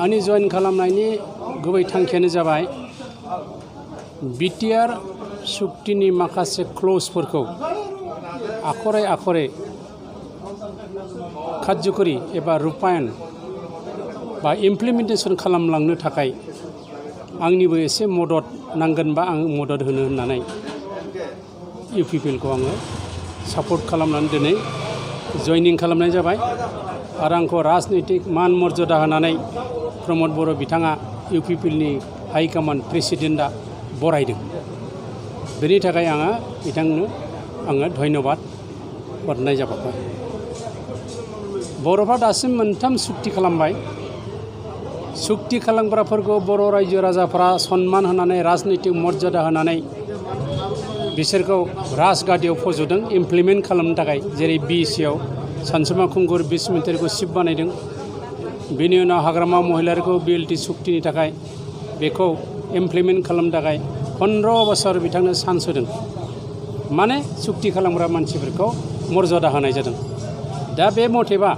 आंनि जइन खालामनायनि गुबै थांखियानो जाबाय बिटिआर सुक्तिनि माखासे क्लजफोरखौ आखरे आखरे कार्यकरि एबा रुपायन बा इमप्लिमेन्टेसन खालामलांनो थाखाय आंनिबो एसे मदद नांगोन बा आं मदद होनो होननानै इउपिपिएलखौ आङो सापर्ट खालामनानै दिनै जइनिं खालामनाय जाबाय आरो आंखौ राजनैतिक मान मर्यादा होनानै प्रमद बर' बिथाङा इउपिपिएलनि हाइकमान्ड प्रेसिडेन्टआ बरायदों। बेनि थाखाय आङो बिथांनो धन्यबाद हरनाय जाबाय। बर'फ्रा दासिम मोनथाम सुक्ति खालामबाय। सुक्ति खालामग्राफोरखौ बर' रायजो राजाफ्रा सन्मान होनानै राजनैतिक मर्यादा होनानै बिसोरखौ राजगादियाव फज'दों इमप्लिमेन्ट खालामनो थाखाय, जेरै बिएसिआव सानसुमा खुंगुर बिस्मितारिखौ चिफ बानायदों। बेनि उनाव हाग्रामा महिलारिखौ बिएलटि सुक्तिनि थाखाय बेखौ इमप्लिमेन्ट खालामनो थाखाय 15 बोसोर बिथांनो चान्स होदों। माने सुक्ति खालामग्रा मानसिफोरखौ मर्यादा होनाय जादों। दा बे मथेबा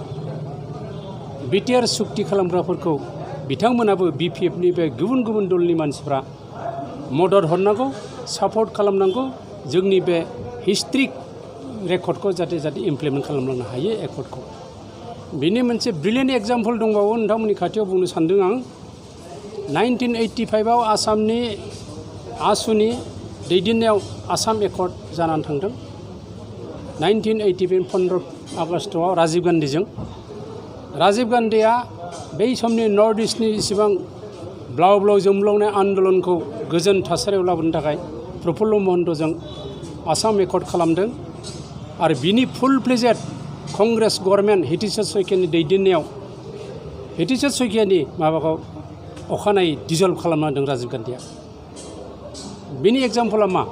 बिटिआर सुक्ति खालामग्राफोरखौ बिथांमोनाबो बिपिएफनि बे गुबुन गुबुन दलनि मानसिफ्रा मदद हरनांगौ, सापर्ट खालामनांगौ, जोंनि बे हिस्ट्रिक रेकर्डखौ जाहाथे इमप्लिमेन्ट खालामलांनो हायो एकर्डखौ। बेनि मोनसे ब्रिलियेन्ट एग्जाम्पल दंबावो नोंथांमोननि खाथियाव बुंनो सान्दों आं। 1985आव आसामनि आसुनि दैदेननायाव आसाम एकर्ड जानानै थांदों। 1985 15 आगस्टआव राजीव गान्धीजों। राजीव गान्धीया बै समनि नर्थ इस्टनि इसेबां ब्लाव ब्लाव जोमब्लावनाय आन्दलनखौ गोजोन थासारियाव लाबोनो थाखाय प्रफुल्ल महन्तजों आसाम एकर्ड खालामदों आरो बिनि फुल फ्लेजेड कंग्रेस गभर्नमेन्ट हितेश्वर शइकियानि दैदेननायाव हितेश्वर शइकियानि माबाखौ अखानायै डिजल्भ खालामना होदों राजीव गान्धीया। बिनि एग्जाम्पला मा?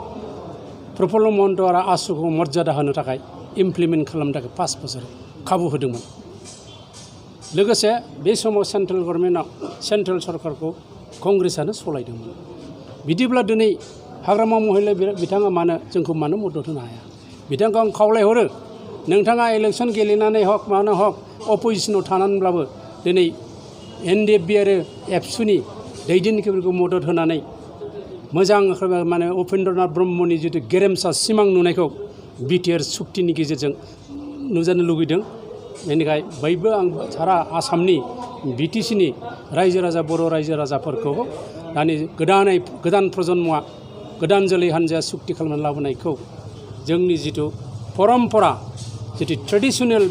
प्रफुल्ल महन्त आरो आसुखौ मर्यादा होनो थाखाय इमप्लिमेन्ट खालामनो थाखाय 5 बोसोर खाबु होदोंमोन। लोगोसे बे समाव सेन्ट्रेल गभर्नमेन्टआव सेन्ट्रेल सरकारखौ कंग्रेसआनो सलायदोंमोन। बिदिब्ला दिनै हाग्रामा महिला बिथाङा जोंखौ मानो मदद होनो हाया? बिथांखौ आं खावलायहरो, नोंथाङा इलेक्सन गेलेनानै हक मानो हक अपोजिसनाव थानानैब्लाबो दिनै एनडिएफबि आरो एबसुनि दैदेनगिरिफोरखौ मदद होनानै मोजां उपेन्द्रनाथ ब्रह्मनि जितु गेरेमसा सिमां नुनायखौ बिटिआर सुक्तिनि गेजेरजों नुजानो लुगैदों। बेनिखाय बयबो आं सारा आसामनि बिटिसिनि रायजो राजा बर' रायजो राजाफोरखौ दानि गोदान प्रजन्मआ गोदान जोलै हान्जाया सुक्ति खालामनानै लाबोनायखौ जोंनि जितु परम्परा जितु ट्रेडिसनेल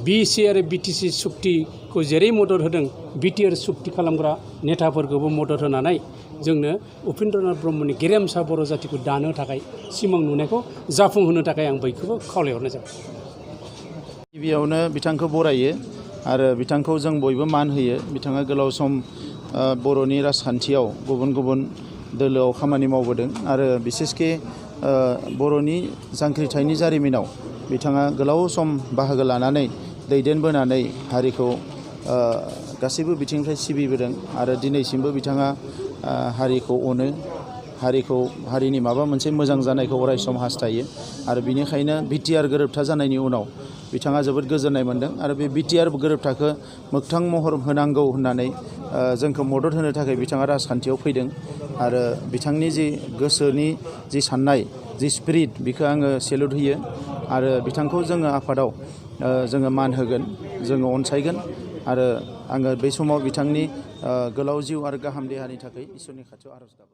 बिएसि आरो बिटिसि सुक्तिखौ जेरै मदद होदों बिटिआर सुक्ति खालामग्रा नेताफोरखौबो मदद होनानै जोंनो उपेन्द्रनाथ ब्रह्मनि गेरेमसा बर' जातिखौ दानो थाखाय सिमां नुनायखौ जाफुंहोनो थाखाय आं बयखौबो खावलायहरनाय जाबाय। गिबियावनो बिथांखौ बरायो आरो बिथांखौ जों बयबो मान होयो। बिथाङा गोलाव सम बर'नि राजखान्थियाव गुबुन गुबुन दोलोआव खामानि मावबोदों आरो बिसेसके बर'नि जांख्रिथायनि जारिमिनाव बिथाङा गोलाव सम बाहागो लानानै दैदेनबोनानै हारिखौ गासैबो बिथिंनिफ्राय सिबिबोदों आरो दिनैसिमबो बिथाङा हारिखौ अनो, हारिनि माबा मोनसे मोजां जानायखौ अरायसम हास्थायो आरो बिनिखायनो बिटिआर गोरोबथा जानायनि उनाव बिथाङा जोबोद गोजोननाय मोन्दों आरो बे बिटिआर गोरोबथाखौ मोगथां महर होनांगौ होननानै जोंखौ मदद होनो थाखाय बिथाङा राजखान्थियाव फैदों आरो बिथांनि जि गोसोनि जि साननाय जि स्पिरिट बेखौ आङो सेलुट होयो आरो बिथांखौ जोङो आफादाव जोङो मान होगोन, जोङो अनसायगोन आरो आङो बे समाव बिथांनि गोलाव जिउ आरो गाहाम देहानि थाखाय इसोरनि खाथियाव आर'ज गाबो।